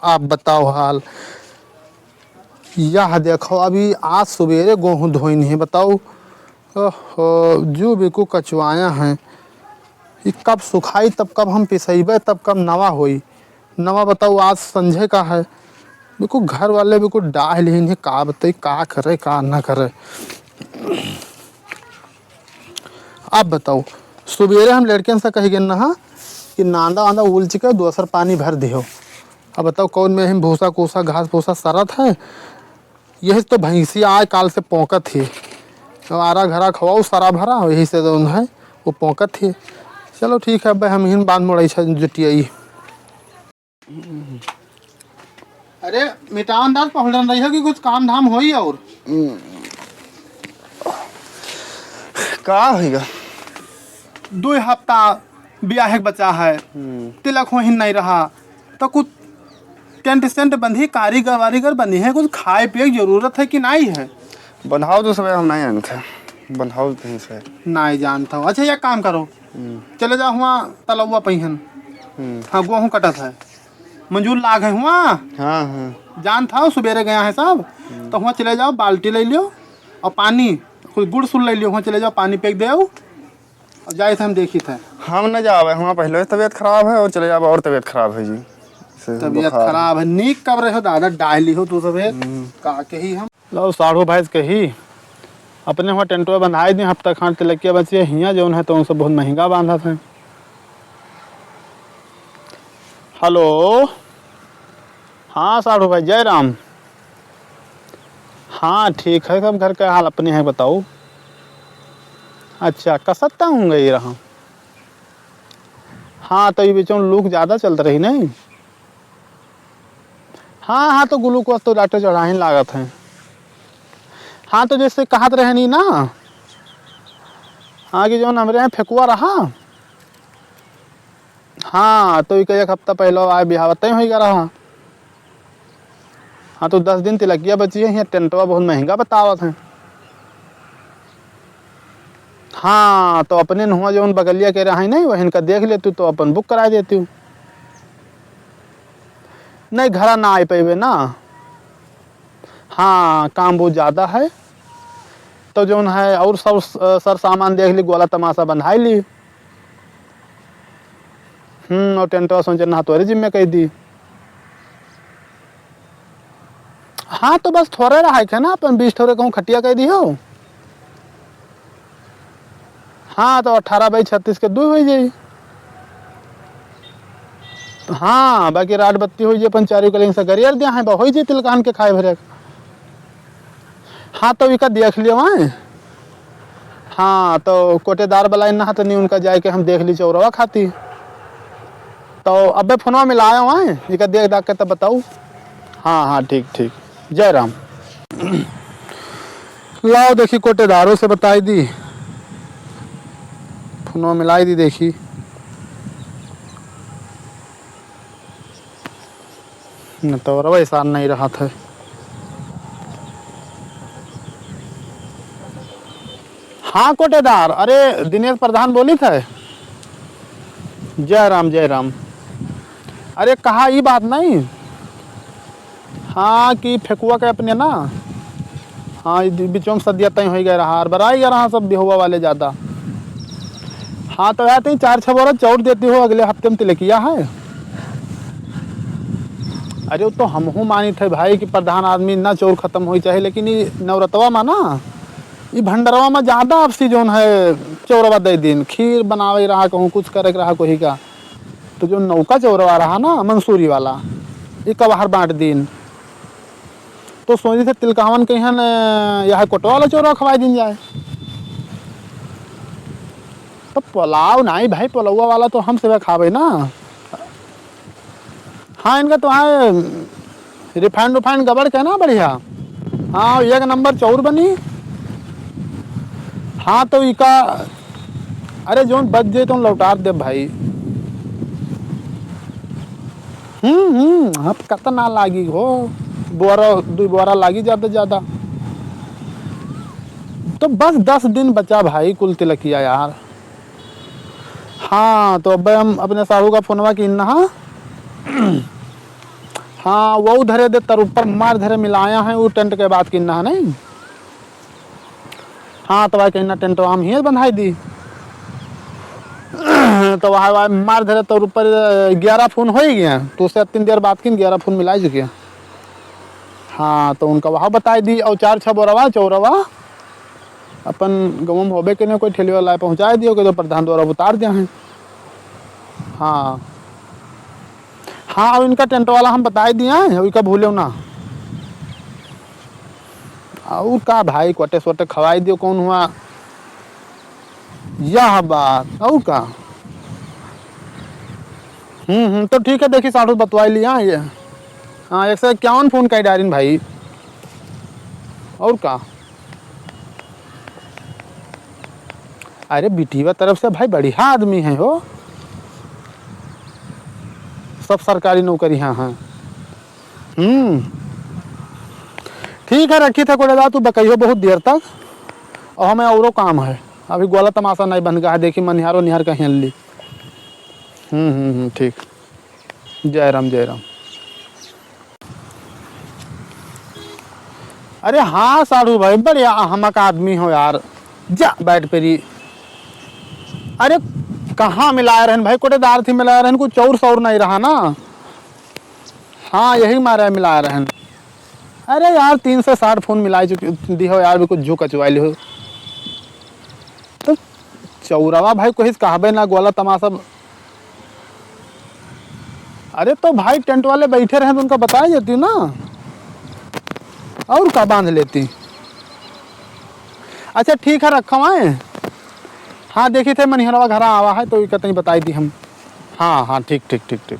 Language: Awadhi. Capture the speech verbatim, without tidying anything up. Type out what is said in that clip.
आप बताओ हाल। यह देखो, अभी आज सुबेरे गोहूँ धोइन है, बताओ। ओहो, जो बिकु कचवाया है। ई कब सुखाई, तब कब हम पिसैबे, तब कब नवा होई। नवा बताओ, आज संझे का है। बिकु घर वाले बिकु डाह लिहिन है, का बताई, का करे, का ना करे। अब बताओ, सुबेरे हम लड़कन से कहि गेन ना कि नांदा वांदा उलच के दोसर पानी भर दिहो। अब बताओ, कौन में हम भूसा कूसा, घास भूसा सरत है, यही तो भैंसी आय काल से पोंकत ही। अब आरा घरा खवाऊ सरा भरा, यही से जौन है वो पोंकत ही। चलो ठीक है, अब हम हिन बांध मोड़ै छे जुटियाई। अरे मिटान दास, पहुड़न रही हो कि कुछ काम धाम होई और? का होइगा? दो हफ्ता ब्याह के बचा है, हम्म। तिलक हो ही नहीं रहा, तो कुछ टेंट सेंट बंधी, कारीगर वारीगर बंधी है, कुछ खाए पिए की जरूरत है कि नहीं है? बंधाओ तो सब हम नहीं जानते, बंधाओ कहीं से। नहीं जानता हो। अच्छा, एक काम करो, हम्म। चले जाओ हुआ तलौआ पहिन। हम्म। हाँ, गोहूँ कटत है, मंजूर लाग है हुआ। हाँ, हाँ। जानत हो, सुबेरे गया है सब, हम्म। तो हुआ चले जाओ, बाल्टी ले लियो और पानी, कुछ गुड़ सुड़ ले लियो, हुआ चले जाओ, पानी फेंक दे। अब जाए थे हम देखी थे। हम न जावे, हमार पहले से तबीयत खराब है और चले जावे और तबीयत खराब है जी। से तबीयत बुखार। खराब है, नीक कब रहे हो दादा, डाह ली हो तू सबे। हम्म। का कही हम? लो साढ़ू भाई से कही, अपने हुआ टेंटवा बंधाई दी, हफ्ता खान तिलकिया बची है, हियाँ जौन है तो उनसे बहुत महंगा बांधा थे। हेलो, हाँ साढ़ू भाई, जय राम। हाँ, ठीक है सब, घर का हाल अपने है, बताओ। अच्छा, कसत तक हूँ गई रहा। हाँ, तो ये बीचों लूक ज़्यादा चलत रही नहीं। हाँ, हाँ, तो ग्लूकोज तो डॉक्टर चढ़ाही लागत है। हाँ, तो जैसे कहत रहे नहीं ना, हाँ, कि जौन हमरे यहाँ फेकुआ रहा, हाँ, तो इका एक हफ्ता पहले आए बिहाव तय होइगा रहा। हाँ, तो दस दिन तिलकिया बची है, यहाँ टेंटवा बहुत महंगा बतावत हैं। हाँ, तो अपने नहुआ जौन बगलिया के रहा नहीं, वही इनका देख लेती तो अपन बुक करा देती। नहीं, घरा ना आ पाइबे ना। हाँ, काम बहुत ज़्यादा है, तो जौन है और सब स-, सर सामान देख ली, गोला तमाशा बंधाई ली। हम्म, और टेंटवा सोचे ना तोरे जिम्मे कह दी। हाँ, तो बस थोड़े रहा है ना, अपन बीस ठोरे कहूँ खटिया कह दी हो। हाँ, तो अठारह बाई छत्तीस के दू हो जाई। हाँ, बाकी राड बत्ती हो जाई, अपन चारू कलिंग से गरियर दिया है, बा हो जाई तिलकान के खाए भरे। हाँ, तो इका देख लियो वहाँ। हाँ, तो कोटेदार वाला इन्ना तो नहीं, उनका जाए के हम देख ली चौरवा खाती। तो अबे फोनवा मिलाया वहाँ, इका देख दाख के तब बताऊ। हाँ, हाँ, ठीक, ठीक। जय राम। लाओ देखी, कोटेदारों से बताई दी, फोनवा मिलाई दी, देखी। न तो और वैसा नहीं रहा था। हाँ कोटेदार, अरे दिनेश प्रधान बोली थे। जय राम, जय राम। अरे कहा ई बात नहीं, हाँ कि फेकुआ के अपने ना, हाँ, ई बिचवा में सदिया तय होइ गए रहा, और बराई गए रहा सब बिहुआ वाले ज्यादा। हाँ, तो यार, तुम चार छह बोरा चौर देती हो, अगले हफ्ते में तिलकिया है। अरे, वो तो हमहू मानित है भाई कि प्रधान आदमी ना चौर खत्म होई चाहे, लेकिन ई नवरतवा में ना, ई भंडरवा में ज्यादा आपसी जौन है, चौरवा दे दिन, खीर बनावे रहा कहूँ, कुछ करे के रहा कोई का, तो जो नौका चौरवा रहा ना मंसूरी वाला, ई कबाहर बांट दिन। तो सोची थे तिलकहवन कहियन, यह कोटवा वाला चौरवा खवाई दिन जाए। तो पुलाव नहीं भाई, पुलौवा वाला तो हम सेवा खावे ना। हाँ, इनका तो है रिफाइंड उफाइंड गबड़ के ना बढ़िया। हाँ, एक नंबर चौर बनी। हाँ, तो इका, अरे, जौन बच जाए तो लौटार दे भाई। हम्म, हम्म, अब कतना लागी हो, बोरा, दो बोरा लागी ज्यादा ज्यादा। तो बस दस दिन बचा भाई, कुल तिलकिया यार। हाँ, तो अब हम अपने साहू का फोनवा की ना, हाँ? हाँ, वो धरे दे तर ऊपर मार धरे मिलाया है, वो टेंट के बात किन्ना है नहीं। हाँ, तो भाई कहना टेंट हम ही बंधाई दी। तो वहाँ, वहाँ मार धरे तर ऊपर ग्यारह फोन हो ही गया, तो उससे तीन देर बात किन ग्यारह फोन मिला चुके हैं। हाँ, तो उनका वहाँ बताई दी और चार छः बोरवा चौरवा अपन गाँव में होबे के नहीं, कोई ठेली वाला पहुँचाए दियो, के तो प्रधान द्वारा उतार दिया है। हाँ, हाँ, अब इनका टेंट वाला हम बताए दिया है, अभी का भूले ना। और का भाई, कोटे सोटे खवाई दियो, कौन हुआ? यह बात, और का? हम्म, हम्म, तो ठीक है, देखी साढ़ू बतवाई लिया ये। हाँ, एक सौ इक्यावन फोन कई डारिन भाई, और का? अरे बिटिया तरफ से भाई बढ़िया आदमी है हो, सब सरकारी नौकरी हाँ हैं। हम्म, ठीक है, रखी थे कोड़ेदार, तू बकइहो बहुत देर तक, और हमें औरो काम है, अभी गोला तमाशा नहीं बन गया है, देखी मनिहारो निहार कहीं ली। हम्म, हम्म, हम्म, ठीक। जय राम, जय राम। अरे हाँ साढ़ू भाई, बढ़िया अहमक आदमी हो यार। जा बैठ पेरी। अरे कहाँ मिलाए रहन भाई, कोटेदार थी मिलाए रहन, कुछ और सौर नहीं रहा ना। हाँ, यही मारे मिलाए रहन। अरे यार, तीन सौ साठ फोन मिलाए चुकी दी हो यार, भी कुछ झू कचवाइल हो। तो चौरवा भाई कोई कहबे ना, गोला तमाशा। अरे तो भाई टेंट वाले बैठे रहे तो उनका बताई देती ना, और का बांध लेती। अच्छा ठीक है, रखा हुआ है। हाँ, देखी थे मनिहरवा घर आवा है तो इका तनी बताई दी हम। हाँ, हाँ, ठीक, ठीक, ठीक, ठीक।